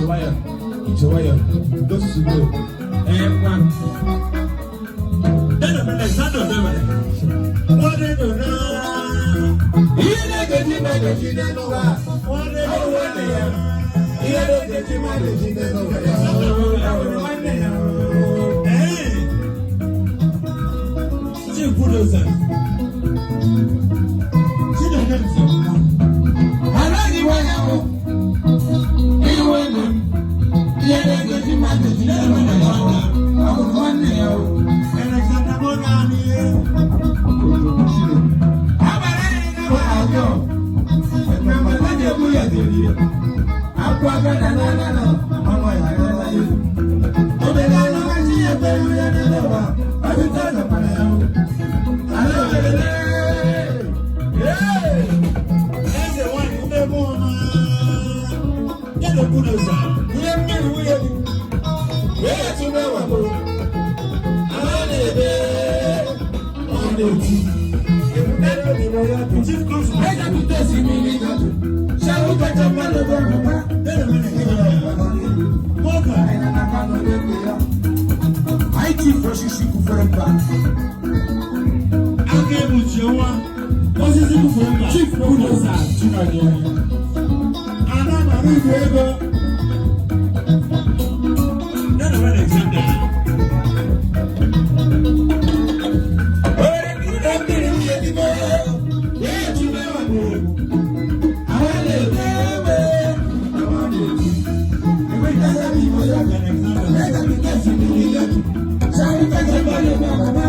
Nwayọ, ije nwayọ, go slow. Ee, nwa. Dena m Alexander Odemere. Nwanne nọ na. Ihe na-egeji na-egeji n'ụwa. Nwanne nọ nwanne ya. Ihe na-egeji na-egeji n'ụwa ya. Ọ nwanne ya. Ee. Chief Bulldozer. Chineke nsọ. Anaghị nwa ya bụ iwe nne m. Ihe na-egeji na-egeji n'ụwa ya. Ọ bụ nwanne ya. Alexander Morgan. Agbara ya na ajọ. Mama na ebu ya deri. Akwa ga na na na na. Mama ya ya ya. Obere anụ gaji ebe ya na na Ọdịta na para ya. Ala wele. Ee. Eze nwanyị ndị mụ ọma. Ya na Bulldozer. Ihe mmiri nwunye gị. Wee ya tụrụ ewa bụ. Ala na-ebe. Ọ na-eti. Chief Cosmos. Eze pụta si mmiri jọjụ. Shawu kacha mmadụ bụ ọmụma. Dena m Alexander. Morgan. Anyị chief osisi kufere mba. Aka egbuchi nwa. Osisi kufere mba. Chief Bulldozer Chinonye. Ada mara igwe ego. Dena m Alexander. Owere mmiri mmiri nwunye dị m. Wee tụrụ ewa bụ. Ala na-ebe egbe. Ọ na-eti. Enwetaghị m igbo ya. Alexander. Eze pụta si mmiri jọjụ. Shawu kacha mmadụ bụ ọmụma.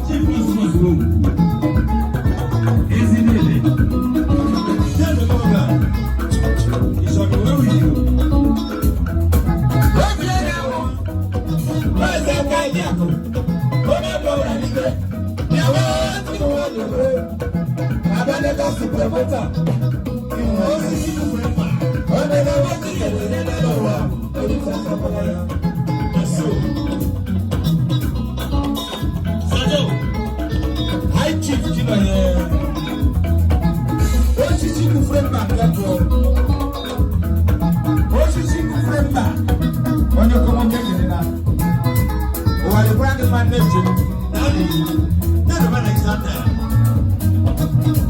Chief Cosmos Room. Ezinile. Dena Morgan. It's on the way with you. Osisi kufere mba. Aso. Sajo. High Chief Chinonye. Osisi kufere mba nkatọ. Osisi kufere mba. Onye kọmọke nyere na. Ụwa dịkwara gị mma nne njem. Dena m Alexander.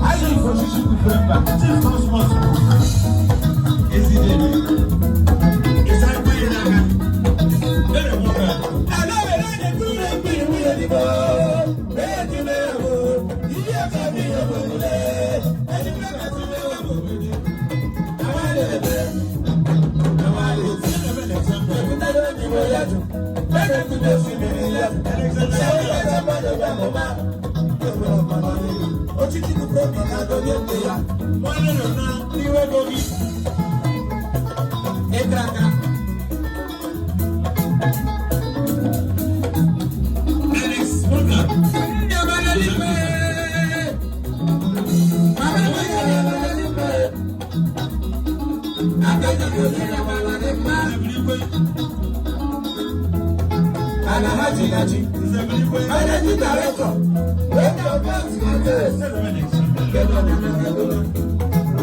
High Chief osisi kufere mba. Chief Cosmos. Ezinene. Ịsa ekwe ya n'aka. Dena Morgan. Ala were na-ekuru mmiri nwunye dị m. Ee, dị m ewu. Ihe ọka bụ ihe bụ ole. Eji m ebe tụ ewu bụ obodo. Awa na-ebe. Awa na-eti. Dena m Alexander. Ekwutere obi ya jụ. Ebe kwute osimiri ya jụ. Alexander. Ebe mmadụ bụ amụma. Enwere ọmụma n'elu. Osisi kufere mba na-adọnye nne ya. Nwanne nọ na. N'iwe ego gị. Ịkara aka. Alex Morgan. Ndị amara n'ikpe. Mama nwanyị amara n'ikpe. Aka ji onye amara n'ikpe. Nzebiligwe. Ala ha ji na ji. Nzebiligwe. Managing Director. Weta Bank Hotels. Dena m Alexander. Kedu ọdịna ego?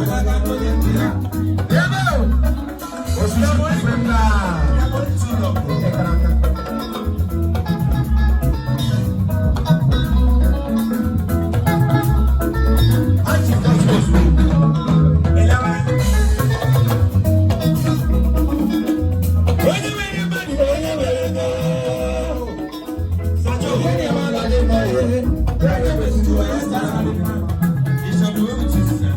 Anaga n'onye ntị ya. Ebe o! Osisi kufere mba. Ịkara aka. Chief Cosmos Room. Elewa. Onye nwere mmadụ bụ onye nwere ego. Sajo. Onye mmadụ dị mma ihe. Ya ga-emezitu onye sara dị mma. It's on the way with you, sir.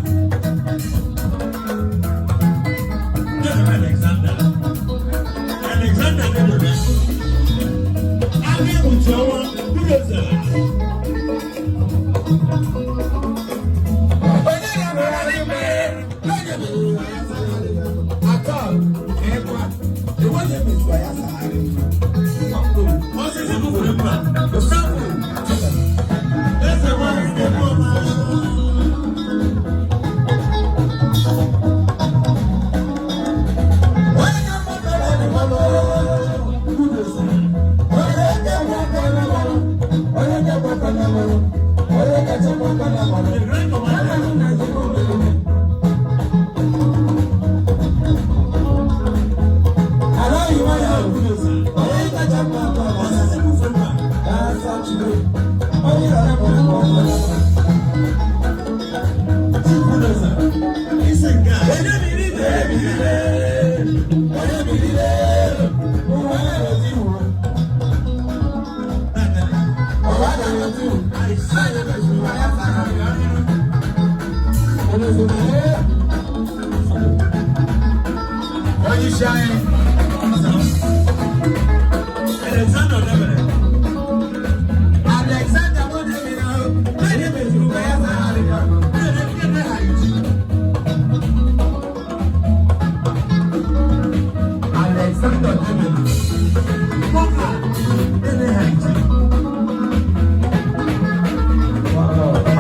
Dena m Alexander. Alexander Dena. Aka egbuchi ọnwa. Bulldozer. Onye na-amara Onye isi anyị. Alexander Debere. Alexander Odebere, onye mezuru ka ya zagharị ya. Alexander Debere. Nwoke a, ele ha iji.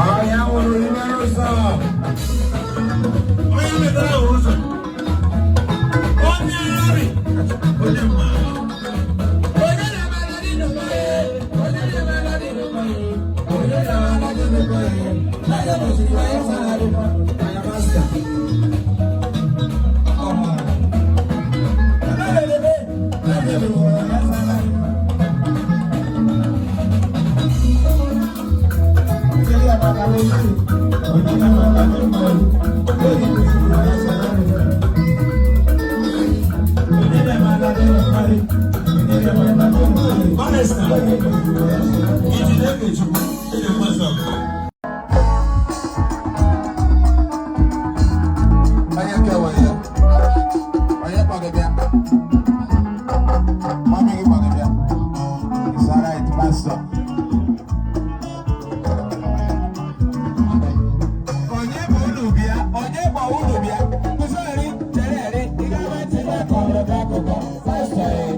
Ọya nwụrụ n'ime ụzọ. Onye metara ahụ ụzọ. Onye arị. Onye mma. Onye na-amara dị n'ụwa ya, onye na-amara dị n'ụwa ya, onye na-amara dị n'ụwa ya, onye mezuru ka ya zagharị ya. Anya masta. Barrister. Ijide Ekechukwu. Ịdị mmasị ọkụ. Onye kewa ya? Onye kpọrọ bịa? Mami gị kpọrọ bịa? It's all right, pastor. Onye bụ unu bịa? Onye bụ unu bịa? Kụsọrị, chere eri, ị ga-ama tinye kọrọ gị akụkọ. Pastor, eh.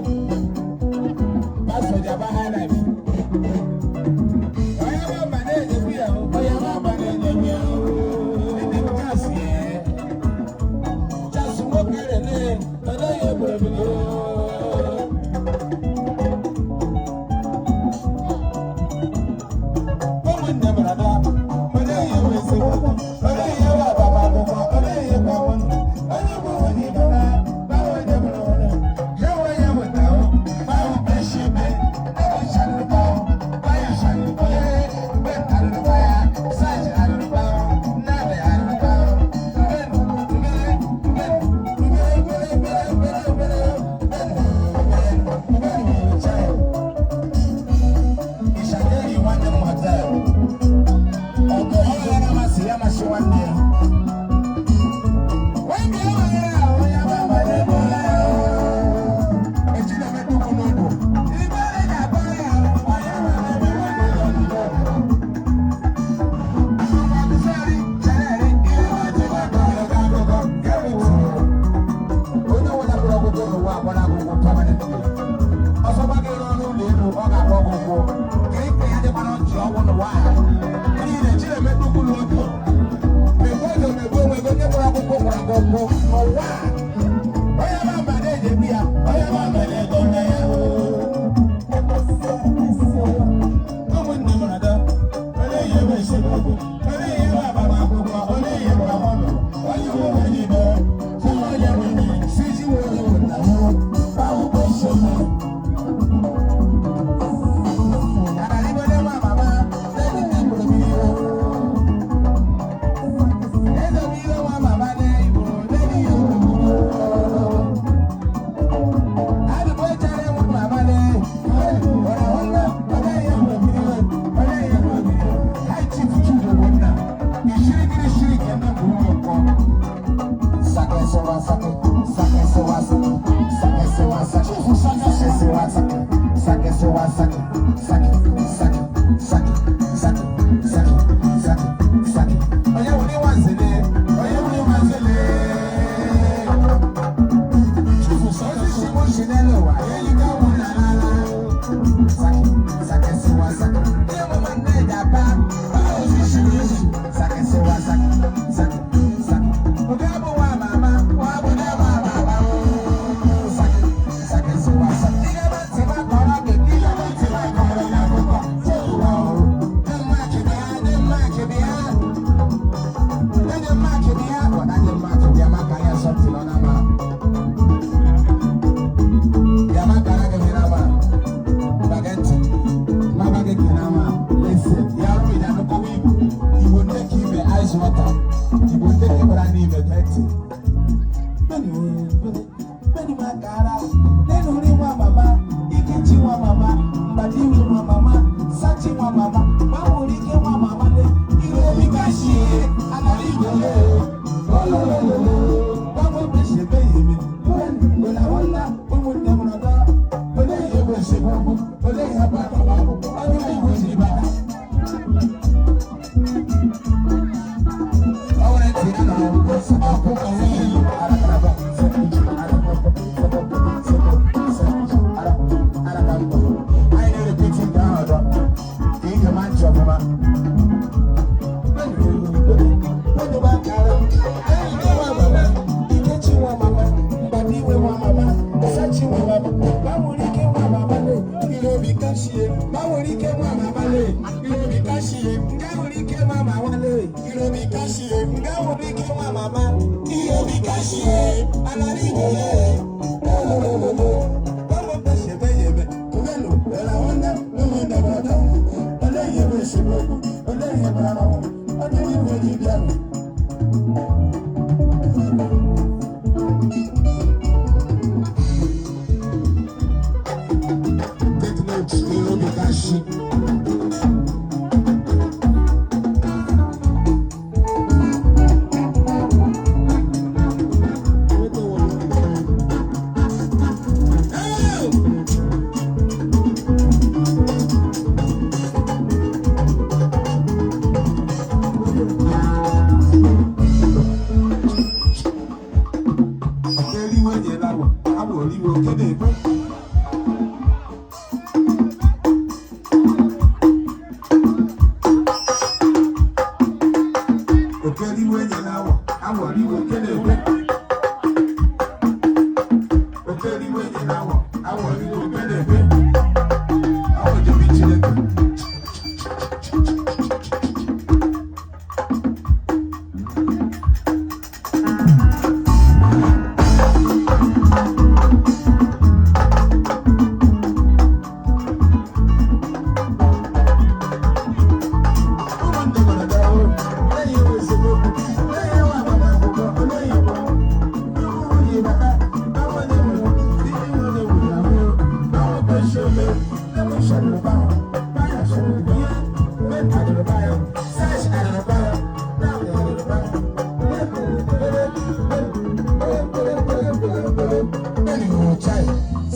Pastor Jaba High Life. Onye bụ mba na-enyekwu ya, onye bụ mba na-enyekwu ya. Ndị kasị ya. Just nwoke rene, ọ naghị egbu ebu. Ụmụnne m rada, ọ naghị enwe esemokwu, ọ naghị enwe agbamakwụkwọ, ọ naghị enwe ọnwụ. Onye bụ onye ibe na, báwo onye bụrụ onye. Ya onwe ya weta o, báwo beshi be, ebe sharụba o, báyo sharụba ya, mgbe arụrụba ya, saji arụrụba o, nnabe arụrụba o, mgbe mgbe mgbe mgbe mgbe mgbe mgbe mgbe mgbe mgbe child. Ìṣàlẹ̀ nwanne m hotel. Ọgụ ọhụrụ na-amasị ya masị nwanne ya. Nwanne ya nwere ahụ ya ma mmadụ ebe ya. Echi na-emetụ ụkwụ n'ọdụ. Ibe anyị ga-akpọ ya, onye nwere ebe nwanne ya ọdụ. Onye ọbụla gụrụ akwụkwọ n'ụwa agbara akwụkwọ permanently. Ọsọ gbago n'ọnụ ụlọ elu, ọ ga-agba ọgwụgwụ. Ka ikpe ya dịkwara ntị ọgwụ n'ụwa a. N'ihi na Chinemetụ kwuru otu. Megbu oge megbu onwe gị, onye gụrụ akwụkwọ gwụrụ akwụkwọ n'ụwa a. Onye ma mba na-ejegbu ya, onye ma mba na-ego nne ya. Ụmụnne m na-ada, onye yi ebe esemokwu, onye yi ebe agbamakwụkwọ, onye yi ebe ọnụ, onye nwe onye ibe, sị onye nwe enyi, sị ji nwe onye nwe nna m, báwo kò ṣe mọ́. Mama,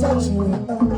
Such you.